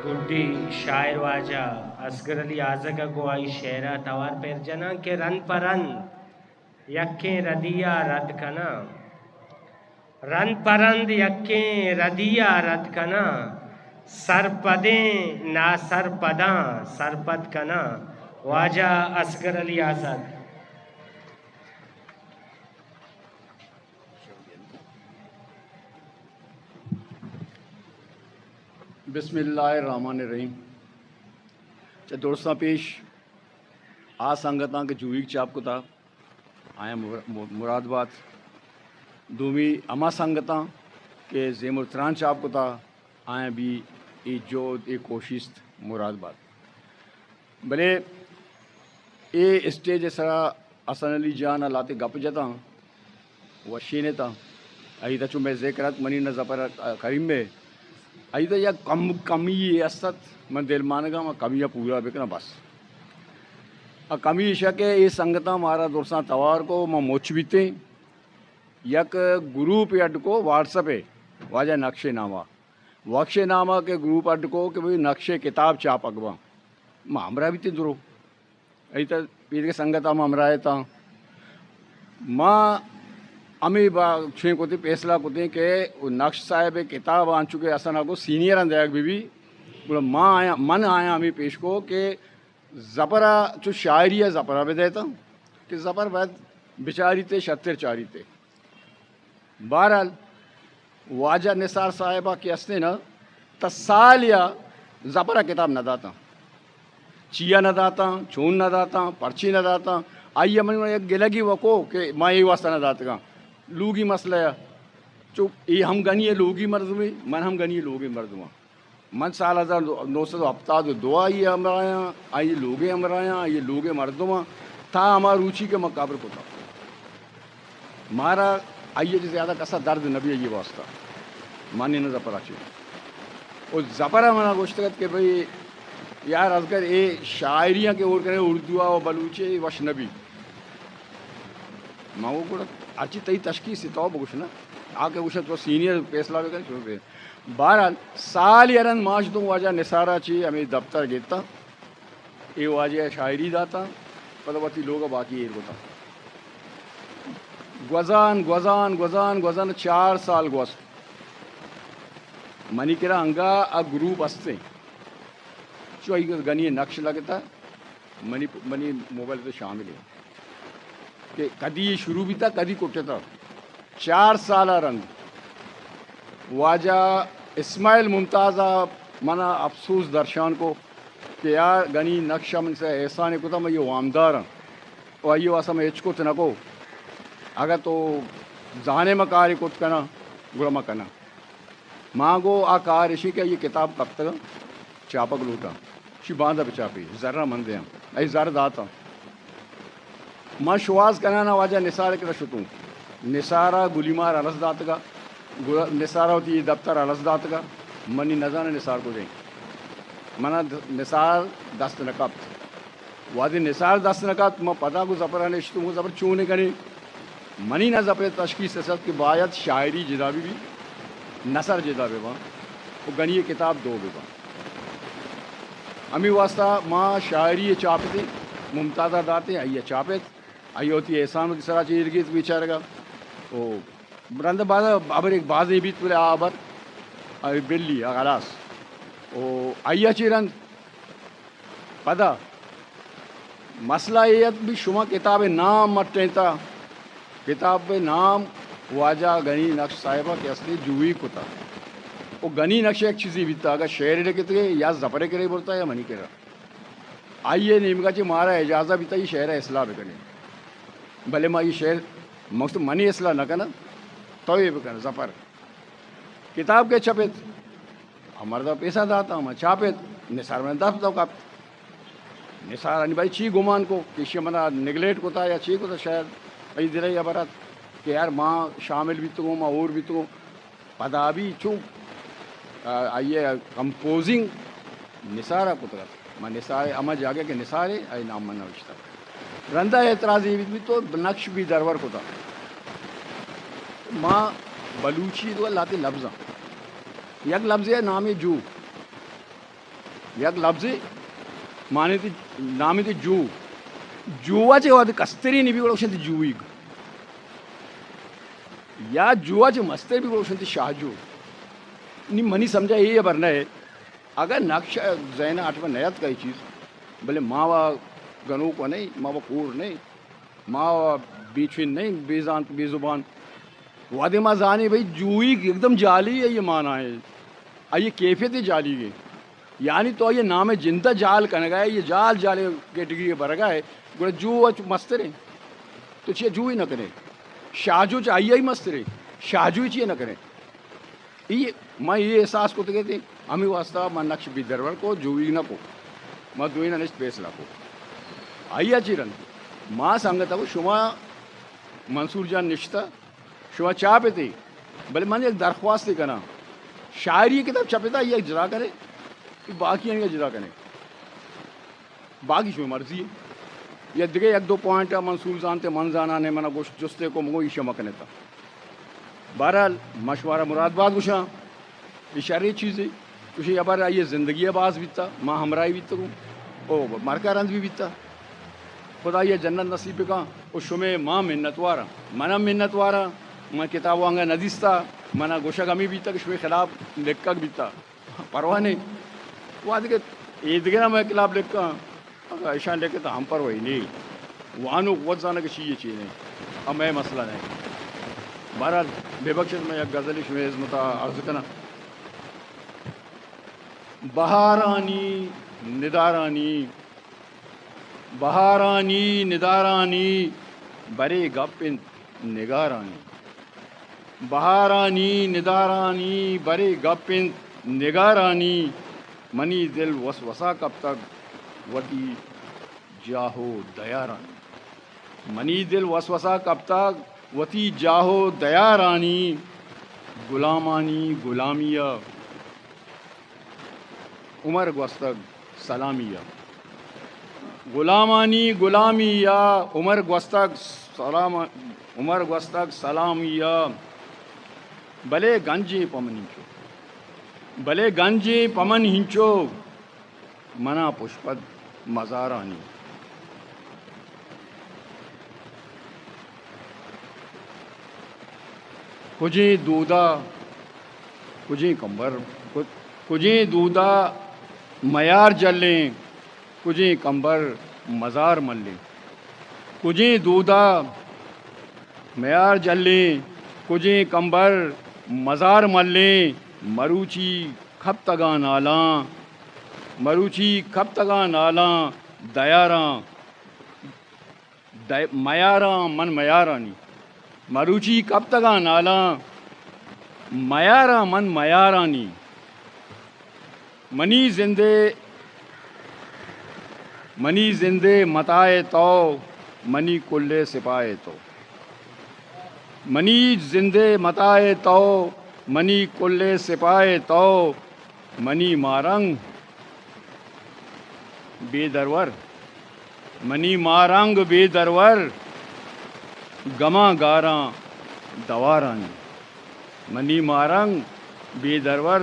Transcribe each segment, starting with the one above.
گڈی شاعر واجہ اصغر علی آزگ ءَ گوں آئی شعر ءَ توار پر جناں کہ رند پہ رند یکیں ردی ءَ رد کناں۔ رند پہ رند یکیں ردی ءَ رد کناں، سرپدیں ناسرپداں سرپد کناں۔ واجہ اصغر علی آزگ۔ بسم اللہ الرحمن الرحیم۔ چہ درساں پیش آ سنگتاں کہ جویگ چاپ کتا، آیاں مر-، مر-، مراد بات۔ دومی ہما سنگتاں کہ زیمر تران چاپ کتا، آیاں بھی اے جہد، اے کوشست مراد بات۔ بلے اے اسٹیج ءِ سرا حسن علی جان ءَ لہتے گپ جتاں، وشین اتاں۔ آئی تہ چو مئے ذکر ات، منی نہ ظفر کریم ءِ۔ آئی تہ یک کم، کمی یے است ات، من دل مانگاں، من کمی ءَ پورا بکناں بس۔ آ کمی ایش کہ اے سنگتاں مارا درساں توار کو، ما مچ بیتیں۔ یک گروپ اڈ کو واٹس ایپ ءَ، واجہ نقش نامہ۔ نقش نامہ کہ گروپ اڈ کو کہ بھئی نقش کتاب چاپگ باں۔ ما ہمراہ بیتیں درو۔ ای تہ پیدگہ سنگت ہم ہمراہ اتاں۔ ما ہمے با-، چویں کتیں، فیصلہ کتیں کہ نقش صاحب ءِ کتاب آنچو کہ حسن ءَ گو سینئر آں دیگ بہ بی، گڑا ما آیاں، من آیاں ہمے پیش کو کہ ظفر ءَ چو شاعری ءَ ظفر ءَ بدئیتاں کہ ظفر باید بچاریت ءُ شرتر چاریت۔ بہرحال، واجہ نثار صاحب ءَ کہ استیں نا، تا سال یا ظفر ءَ کتاب نہ داتاں۔ چیا نہ داتاں، چون نہ داتاں، پرچی نہ داتاں۔ آئی ءَ من یک گلگی وکو کہ ما اے واسطہ نہ داتگاں۔ لوگی مسئلہ ءَ۔ چو اے ہم گنی ءِ لوگی مردمے، من ہم گنی ءِ لوگی مردماں۔ من سال ہزار نو سد و ہپتاد و دو آئی ءِ ہمراہ آں، آئی ءِ لوگ ءِ ہمراہ آں، آئی ءِ لوگ ءِ مردم آں، تا ہما روچی کہ من قبر کتاں۔ مارا آئی ءَ چہ زیادہ کس ءَ درد نہ بی آئی ءِ واسطہ۔ من نہ ظفر ءَ چہ۔ او ظفر ءَ من ءَ گوشتگ ات کہ بھئی یار اصغر، اے شاعریاں کہ ہور کنے اردو ءَ و بلوچی ءَ، اے وش نہ بی۔ من گو گڑا ہرچی تئی تشخیص تو بگوش نا۔ آ کہ گوشت تو سینئر فیصلہ بکن، چون بے۔ بہرحال، سال ءَ رند ما شتوں واجہ نثار ءَ چہ ہمے دپتر گپتاں، اے واجہ ءَ شاعری داتاں، پدا وتی لوگ ءَ باقی ایر کتاں۔ گوزان، گوزان، گوزان، گوزان، چار سال گوست۔ منی کرا انگا آ گروپ استیں۔ چو آئی گنی نقش لگتا۔ منی، منی موبائل تو شامل ہے کہ کدی یہ شروع بیتا، کدی کٹتا۔ چار سال رند واجہ اسماعیل ممتاز ءَ منا افسوس درشان کو کہ یار گنی نقش من سے احسان کتا، من یہ وامدار ہاں و آئی واسطہ من ہچ کت نہ کو۔ اگر تو زانے من کاری کت کناں، گڑا من کناں۔ ما گو آ کار اشی کہ آئی کتاب کپتگ، چاپگ لوٹاں۔ شی باندا بچاپی، زر من دیاں۔ آئی زر داتاں۔ ما شواز کنانا واجہ نثار کرا شتوں۔ نثارا گلیمار الس داتگا۔ گل-، نثارا وتی دپتر الس داتگا۔ منی نزانہ نثار کجیں۔ منا د-، نثار دست نہ کپت۔ وہدے نثار دست نہ کپت، ما پدا گوں ظفر ءَ نشتوں، گوں ظفر چون کنیں؟ منی نہ ظفر تشخیص رسد کہ باید شاعری جدا بہ بی، نثر جدا بہ باں و گنی کتاب دو بہ باں۔ ہمے واسطہ ما شاعری چاپتے، ممتازہ داتے، آئی چاپت، آئی وتی احسان وتی سرا چیر گیت بیچارگا۔ او رند باز ابر ایک بازیں بیت بلے آ ابر، آئی بلی، آ خلاص۔ او آئی چی رند پدا مسئلہ اے ات بھی شما کتاب نام مٹینتا، کتاب نام واجہ گنی نقش صاحبہ کہ استے جوئی کتا۔ او گنی نقش ایک چیزی بیتا، اگر شعر لکھتے یا زفر کرے برتا یا منی کرا۔ آئیے نیمگا چے مارا اجازہ بیتا یہ شعر اصلاح بکنے۔ بلے ما یہ شعر مقصد منی اصلاح نہ کنا، تو یہ بکن زفر۔ کتاب کہ چپت، آ مرد ء پیسہ داتاں، ما چاپت، نثار من دست دو کپت۔ نثار انی بھائی چی گمان کو کہ ایشی منا نگلیکٹ کتا یا چی کتا، شاید ای دل ء ہبر ات کہ یار ما شامل بیتگوں، ما اور بیتگوں۔ پدا بھی چو، آ، آئی ء کمپوزنگ نثار ء کتگ ات۔ من نثار ء ہما جاگہ کہ نثار ء آئی نام من نوشتہ۔ رندا اعتراض اے بیت تو نقش بھی درور کتا۔ ما بلوچی دو لہتے لبزاں۔ یک لبزے نامے جو۔ یک لبزے مانے تی نام تی جو۔ جو ءَ چہ وہدے کستریں بی گڑا گوشنت جوئیگ۔ یا جو ءَ چہ مستر بی گڑا گوشنت شاہجو۔ نی منی سمجھا اے ہبر نہ اے۔ اگاں نقش ذہن ءَ اٹپا نیاتکا اے چیز، بلے ما وا گنوک و نئیں، ما وا کور نئیں، ما وا بے چین نئیں، بے زانت، بے زبان۔ وہدے ما زانیں بھئی جوئیگ اکدم جعلی اے، آئی مانا اے، آئی کیفیت جعلی اے۔ یعنی تو آئی نام جند ءَ جعل کنگا ئے، اے جعل جعل کیٹگری ءَ برگا ئے، گڑا جو ءَ چہ مستر اے۔ تو چیا جوئی نہ کنے؟ شاہجو چہ آئی آئی مستر اے، شاہجوئی چیا نہ کنے؟ اے، ما اے احساس کتگ ات، ہمے واسطہ ما نقش بے درور کو، جوئی نہ کو۔ ما دوئیناں نشت فیصلہ کو۔ آئی ءَ چہ رند ما سنگت ءَ گو شما منصور جان نشتہ، شما چاپ اتے، بلے من یک درخواستے کناں، شاعری کتاب چپتا یک جدا کنے، باقی آنی جدا کنے۔ باقی شمئے مرضی اے۔ یا دگہ یک دو پوائنٹ ءَ منصور زانت ءَ من زاناں نے، منا گوشت جستے کو، مگو ایشی مکنتا۔ بہرحال، ما شمارا مراد بات گوشاں، اے شریں چیزے۔ چوشیں ہبر آئی زندگی ءَ باز بیتا، ما ہمراہی بیتگوں، او مرکا رند بھی بیتا۔ خدائی جنت نصیب بکاں، او شمئے ما منتواراں، من ہم منتواراں۔ من کتاب وانگا ندیستا، منا گوشگ ہمے بیتا کہ شمئے خلاف لکھگ بیتا۔ پرواہ نئیں۔ وہدے کہ اے دگراں مئے خلاف لکھاں، اگاں ایشاں لکھے تو ہم پرواہی نئیں۔ وانوک وت زاناں کہ چی اے چی نئیں۔ آ مئے مسئلہ نئیں۔ بہرحال، بے بخشت، من یک غزلے شمئے ہزمتا عرض کناں۔ بہارانی ندارانی، بہارانی ندارانی، برے گپ انت نگارانی۔ بہارانی ندارانی، برے گپ انت نگارانی، منی دل وسوسہ کپتگ وتی جاہ و دیارانی۔ منی دل وسوسہ کپتگ وتی جاہ و دیارانی، غلامانی غلامی ءَ عمر گوستگ سلامی ءَ۔ غلامانی غلامی ءَ عمر گوستگ سلام، عمر گوستگ سلامی ءَ۔ بلے گنجیں پہ من ہنچو، بلے گنجیں پہ من ہنچو، منا پشپد مزارانی۔ کجیں دودا، کجیں کمبر، کجیں دودا میار جلیں، کجیں کمبر مزار ملیں۔ کجیں دودا میار جلیں، کجیں کمبر مزار ملیں، مروچی کپتگاں نالاں، مروچی کپتگاں نالاں، دیاراں، دے-، میاراں من میارانی۔ مروچی کپتگاں نالاں، میاراں من میارانی۔ منی زندے، منی زندے متائے تو، منی کلے سپائے تو۔ منی زندے متائے تو، منی کلے سپائے تو۔ منی مارنگ بے درور، منی مارنگ بے درور، گماں گاراں دوارانی۔ منی مارنگ بے درور،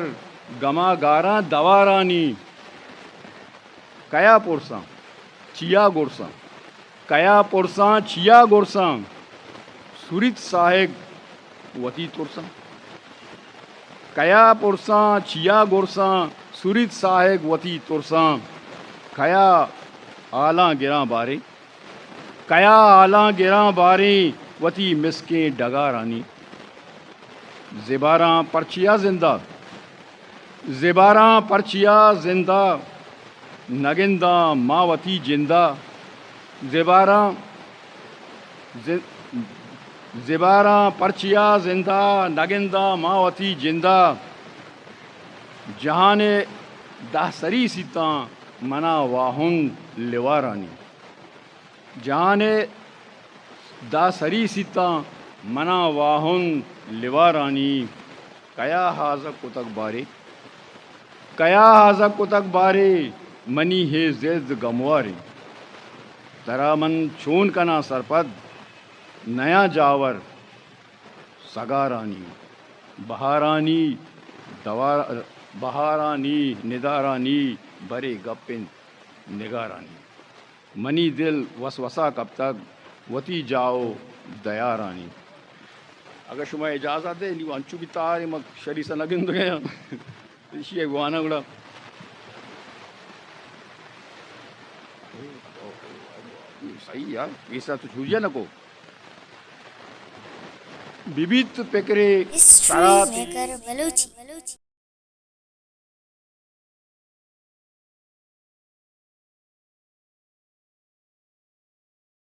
گماں گاراں دوارانی۔ کیا پرساں، چیا گرساں؟ کیا پرساں، چیا گرساں؟ سریت ساہگ وتی ترساں۔ کیا پرساں، چیا گرساں؟ سریت ساہگ وتی ترساں۔ کیا حالاں گراں باریں؟ کیا حالاں گراں باریں وتی مسکیں ڈگارانی؟ زباراں پرچیا زندہ، زباراں پرچیا زندہ، نگنداں ما وتی جندا۔ زباراں، ز-، زباراں پرچیا زندہ، نگنداں ما وتی جندا۔ جہان ءِ دہ سری سیتاں منا واہند لیوارانی۔ جہان ءِ دہ سری سیتاں منا واہند لیوارانی۔ کیا ہازگ کتگ بارے، کیا ہازگ کتگ بارے، منی ہے زد گموارے۔ ترا من چون کناں سرپد، نیاں جاور سگارانی، بہارانی دوار، بہارانی ندارانی، برے گپ انت نگارانی۔ منی دل وسوسہ کپتگ وتی جاہ و دیارانی۔ اگہ شما اجازت دے، نی انچو بیتار ما شری سا نہ گندگے ہاں۔ ایشی ء واناں گڑا۔ صحیح یار، پیسہ تو چھوڑیا نہ کو۔ ببیت پکرے ہسٹری سرات میکر بلوچی۔